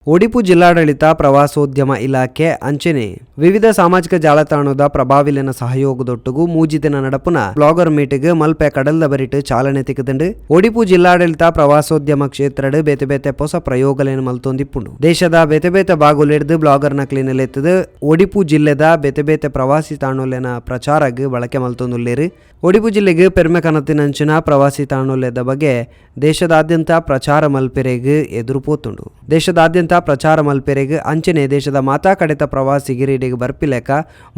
ಒಡಿಪು ಜಿಲ್ಲಾಡಳಿತ, ಪ್ರವಾಸೋದ್ಯಮ ಇಲಾಖೆ ಅಂಚನೆ ವಿವಿಧ ಸಾಮಾಜಿಕ ಜಾಲತಾಣದ ಪ್ರಭಾವಿಲೆನ ಸಹಯೋಗದೊಟ್ಟುಗು 3 ದಿನ ನಡಪುನ ಬ್ಲಾಗರ್ ಮೀಟಿಗ್ ಮಲ್ಪೆ ಕಡಲ್ದ ಬರಿಟ್ ಚಾಲನೆ ತಿಕ್ಕುದುಂಡು. ಒಡಿಪು ಜಿಲ್ಲಾಡಳಿತ ಪ್ರವಾಸೋದ್ಯಮ ಕ್ಷೇತ್ರಡ್ ಬೇತೆ ಬೇತೆ ಪೊಸ ಪ್ರಯೋಗಲೆನ್ ಮಲ್ತೊಂದಿಪ್ಪುಂಡು. ದೇಶದ ಬೇತೆ ಬೇತೆ ಬಾಗುಲೆಡ್ದ್ ಬ್ಲಾಗರ್ ನಕ್ಲೆನ್ ಲೆತ್ತುದು ಒಡಿಪು ಜಿಲ್ಲೆದ ಬೇತೆ ಬೇತೆ ಪ್ರವಾಸಿ ತಾಣೊಲೆನ ಪ್ರಚಾರಗ್ ಬಳಕೆ ಮಲ್ತೊಂದುಲ್ಲೆರ್. ಒಡಿಪು ಜಿಲ್ಲೆಗ್ ಪೆರ್ಮೆ ಕನತಿನಂಚಿನ ಪ್ರವಾಸಿ ತಾಣೊಲೆದ ಬಗ್ಗೆ ದೇಶದಾದ್ಯಂತ ಪ್ರಚಾರ ಮಲ್ಪೆರೆಗ್ ಎದುರು ಪೋತುಂಡು. ದೇಶದಾದ್ಯಂತ ಪ್ರಚಾರ ಮಲ್ಪೆರೆಗ್ ಅಂಚನೆ ದೇಶದ ಮಾತಾ ಕಡೆತ ಪ್ರವಾಸಿಗರು ಇಡೆಗ್ ಬರ್ಪಿಲೆಕ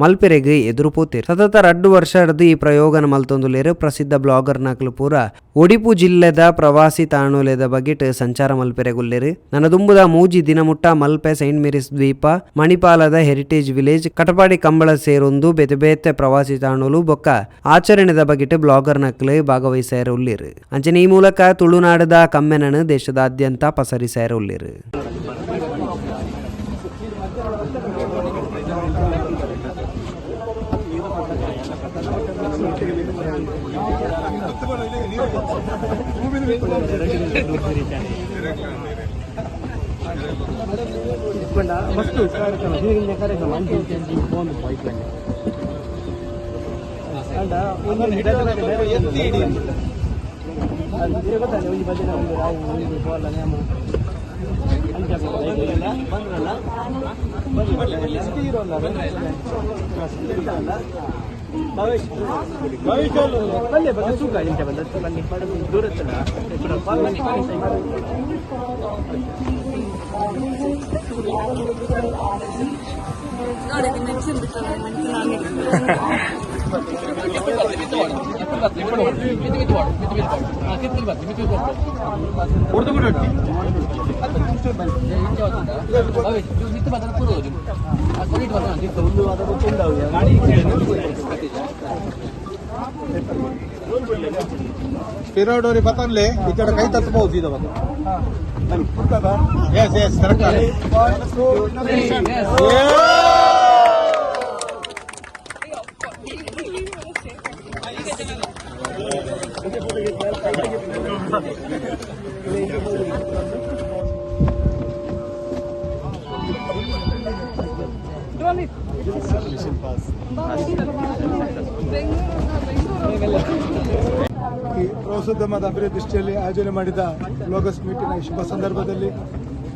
ಮಲ್ಪೆರೆಗ್ ಎದುರು ಪೋತೆರ್. ಸತತ 2 ವರ್ಷಡ್ದ್ ಈ ಪ್ರಯೋಗನ ಮಲ್ತೊಂದುಲ್ಲೆರ್. ಪ್ರಸಿದ್ಧ ಬ್ಲಾಗರ್ ನಕಲು ಪೂರ ಒಡಿಪು ಜಿಲ್ಲೆದ ಪ್ರವಾಸಿ ತಾಣೊಲೆದ ಬಗೆಟ್ ಸಂಚಾರ ಮಲ್ಪೆರೆಗುಲ್ಲೆರ್. ನನ ದುಂಬುದ 3 ದಿನ ಮುಟ್ಟ ಮಲ್ಪೆ, ಸೈಂಟ್ ಮೇರಿಸ್ ದ್ವೀಪ, ಮಣಿಪಾಲದ ಹೆರಿಟೇಜ್ ವಿಲೇಜ್, ಕಟಪಾಡಿ ಕಂಬಳ ಸೇರೊಂದು ಬೇತೆ ಬೇತೆ ಪ್ರವಾಸಿ ತಾಣೊಲು ಬೊಕ್ಕ ಆಚರಣೆದ ಬಗೆಟ್ ಬ್ಲಾಗರ್ ನಕ್ಲು ಭಾಗವಹಿಸಾಯರ ಉಲ್ಲೆರ್. ಅಂಚನೆ ಈ ಮೂಲಕ ತುಳುನಾಡದ ಕಮ್ಮೆನನ್ ದೇಶದಾದ್ಯಂತ ಪಸರಿಸಾಯರ ಉಲ್ಲೆರ್. ಮಸ್ತ್ ಕಾರ್ಯಕ್ರಮ ಹಿಂದಿನ ಕಾರ್ಯಕ್ರಮ ಅಂಚೆ ಇಂಚೆ ಅಂಚೆ ಫೋನ್ ಬೈಕ್ಲಂಗೆ ಅಂಡ ಒಂದೊಂದು ಬೇರೆ ಬೇರೆ ಬೇರೆ ಗೊತ್ತಲ್ಲ, ಒಂಜಿ ಭಜನೆ, ಒಂದು ರಾವು, ಒಂದು ಕೋಲ ನೇಮ ಅಂಚ ಬಂದ್ರಲ್ಲ. ಭವೇಶ್ ಬನ್ನಿ ಬನ್ನಿ, ಸುಖ ಇಂಚ ಬಂದ ಬನ್ನಿ, ದೂರ ಬನ್ನಿ. ಪಿರೋಡೋರಿ ಬತ್ತನ್ಲೆ ಈ ಕಡೆ ಕೈ ತತ್ತಬಹುದು ಸೀದಾ ಬಂದು. Yes yes, correct. ಈ ಪ್ರವಾಸೋದ್ಯಮದ ಅಭಿವೃದ್ಧಿ ದೃಷ್ಟಿಯಲ್ಲಿ ಆಯೋಜನೆ ಮಾಡಿದ ಬ್ಲಾಗರ್ಸ್ ಮೀಟಿನ ಈ ಶುಭ ಸಂದರ್ಭದಲ್ಲಿ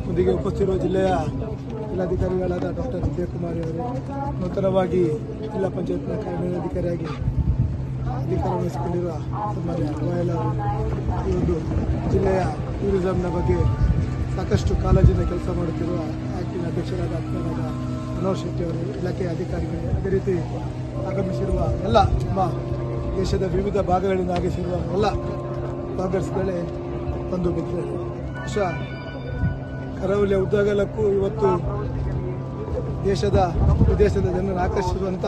ಒಂದಿಗೆ ಉಪಸ್ಥಿತಿರುವ ಜಿಲ್ಲೆಯ ಜಿಲ್ಲಾಧಿಕಾರಿಗಳಾದ ಡಾಕ್ಟರ್ ವಿಜಯಕುಮಾರಿ ಅವರು, ನೂತನವಾಗಿ ಜಿಲ್ಲಾ ಪಂಚಾಯತ್ನ ಕಾರ್ಯನಿರ್ವಹಣಾಧಿಕಾರಿಯಾಗಿ ಅಧಿಕಾರ ವಹಿಸಿಕೊಂಡಿರುವ ಸನ್ಮಾನ್ಯ ಗೋಯಲ್ ಅವರು, ಈ ಒಂದು ಜಿಲ್ಲೆಯ ಟೂರಿಸಂನ ಬಗ್ಗೆ ಸಾಕಷ್ಟು ಕಾಳಜಿಯಿಂದ ಕೆಲಸ ಮಾಡುತ್ತಿರುವ ಆಕ್ಟಿನ ಅಧ್ಯಕ್ಷರಾದ ಆತ್ಮೀಯರಾದ ಮನೋಹರ್ ಶೆಟ್ಟಿ ಅವರು, ಇಲಾಖೆಯ ಅಧಿಕಾರಿಗಳು, ಅದೇ ರೀತಿ ಆಗಮಿಸಿರುವ ಎಲ್ಲ ನಮ್ಮ ದೇಶದ ವಿವಿಧ ಭಾಗಗಳಿಂದ ಆಗಮಿಸಿರುವ ಎಲ್ಲ ಬ್ಲಾಗರ್ಸ್ಗಳೇ, ಬಂಧು ಮಿತ್ರರೇ, ಬಹುಶಃ ಕರಾವಳಿಯ ಉದ್ದಗಲಕ್ಕೂ ಇವತ್ತು ದೇಶದ ವಿದೇಶದ ಜನರನ್ನು ಆಕರ್ಷಿಸುವಂಥ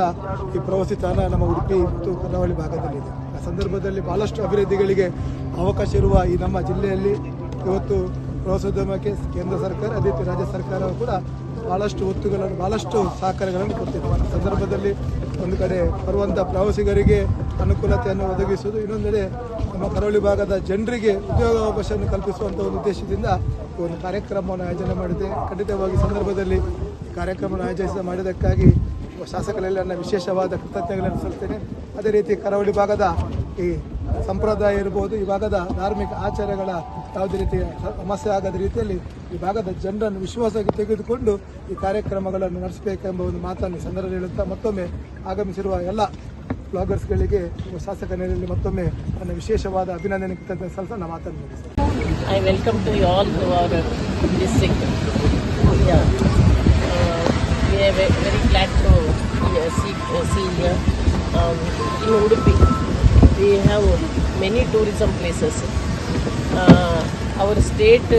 ಈ ಪ್ರವಾಸಿ ತಾಣ ನಮ್ಮ ಉಡುಪಿ ಮತ್ತು ಕರಾವಳಿ ಭಾಗದಲ್ಲಿದೆ. ಆ ಸಂದರ್ಭದಲ್ಲಿ ಬಹಳಷ್ಟು ಅಭಿವೃದ್ಧಿಗಳಿಗೆ ಅವಕಾಶ ಇರುವ ಈ ನಮ್ಮ ಜಿಲ್ಲೆಯಲ್ಲಿ ಇವತ್ತು ಪ್ರವಾಸೋದ್ಯಮಕ್ಕೆ ಕೇಂದ್ರ ಸರ್ಕಾರ, ಅದೇ ರೀತಿ ರಾಜ್ಯ ಸರ್ಕಾರವು ಕೂಡ ಭಾಳಷ್ಟು ಒತ್ತುಗಳನ್ನು, ಭಾಳಷ್ಟು ಸಹಕಾರಗಳನ್ನು ಕೊಡ್ತಿದೆ. ಆ ಸಂದರ್ಭದಲ್ಲಿ ಒಂದು ಕಡೆ ಬರುವಂಥ ಪ್ರವಾಸಿಗರಿಗೆ ಅನುಕೂಲತೆಯನ್ನು ಒದಗಿಸುವುದು, ಇನ್ನೊಂದೆಡೆ ನಮ್ಮ ಕರಾವಳಿ ಭಾಗದ ಜನರಿಗೆ ಉದ್ಯೋಗಾವಕಾಶವನ್ನು ಕಲ್ಪಿಸುವಂಥ ಒಂದು ಉದ್ದೇಶದಿಂದ ಈ ಒಂದು ಕಾರ್ಯಕ್ರಮವನ್ನು ಆಯೋಜನೆ ಮಾಡಿದೆ. ಖಂಡಿತವಾಗಿ ಸಂದರ್ಭದಲ್ಲಿ ಈ ಕಾರ್ಯಕ್ರಮವನ್ನು ಆಯೋಜಿಸಿ ಮಾಡಿದ್ದಕ್ಕಾಗಿ ಶಾಸಕರಲ್ಲಿ ನನ್ನ ವಿಶೇಷವಾದ ಕೃತಜ್ಞತೆಗಳನ್ನು ಸಲ್ಲಿಸ್ತೇನೆ. ಅದೇ ರೀತಿ ಕರಾವಳಿ ಭಾಗದ ಈ ಸಂಪ್ರದಾಯ ಇರ್ಬೋದು, ಈ ಭಾಗದ ಧಾರ್ಮಿಕ ಆಚಾರಗಳ ಯಾವುದೇ ರೀತಿಯ ಸಮಸ್ಯೆ ಆಗದ ರೀತಿಯಲ್ಲಿ ಈ ಭಾಗದ ಜನರನ್ನು ವಿಶ್ವಾಸಕ್ಕೆ ತೆಗೆದುಕೊಂಡು ಈ ಕಾರ್ಯಕ್ರಮಗಳನ್ನು ನಡೆಸಬೇಕೆಂಬ ಒಂದು ಮಾತನ್ನು ಈ ಸಂದರ್ಭದಲ್ಲಿ ಹೇಳುತ್ತಾ, ಮತ್ತೊಮ್ಮೆ ಆಗಮಿಸಿರುವ ಎಲ್ಲ ಬ್ಲಾಗರ್ಸ್ಗಳಿಗೆ ಶಾಸಕ ನೆಲೆಯಲ್ಲಿ ಮತ್ತೊಮ್ಮೆ ನನ್ನ ವಿಶೇಷವಾದ ಅಭಿನಂದನೆ, ಕೃತಜ್ಞತೆ ಸಲ್ಲಿಸ ನನ್ನ ಮಾತನ್ನು ಮುಗಿಸ್ತೇನೆ. I welcome to you all to our district. Yeah. We are very glad to see here. In Udupi, we have many tourism places. Our state,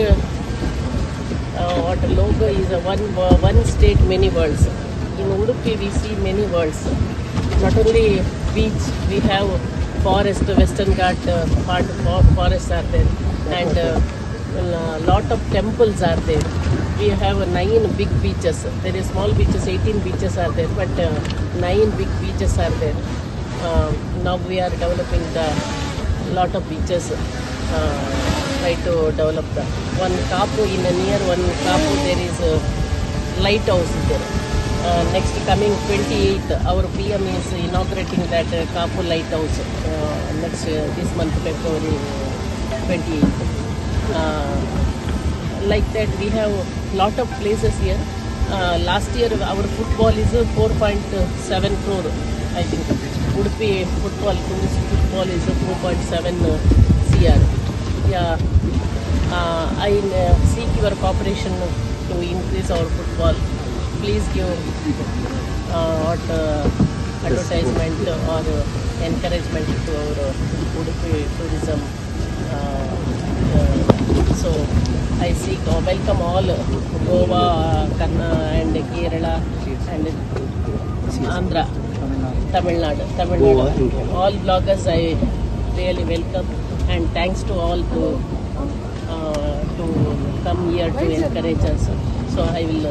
what logo is a one state, many worlds. In Udupi, we see many worlds. Not only beach, we have forest, Western Ghat part forests are there, and lot of temples are there. We have nine big beaches. There is small beaches, 18 beaches are there, but nine big beaches are there. Now we are developing the lot of beaches. Try to develop the one Kapu in a near one Kapu there is a lighthouse there. Next coming 28th, our PM is inaugurating that Kapu lighthouse next this month, February 28th. Like that, we have lot of places here. Last year our football is 4.7 crore, I think. Udupi football, tourist football is 4.7 CR. Yeah, I seek your cooperation to increase our football. Please give what advertisement or encouragement to our Udupi tourism. So I seek welcome all Goa, Karna and Kerala and Andhra, Tamil Nadu, Tamil Nadu. All bloggers I really welcome and thanks to all to come here to encourage us. So I will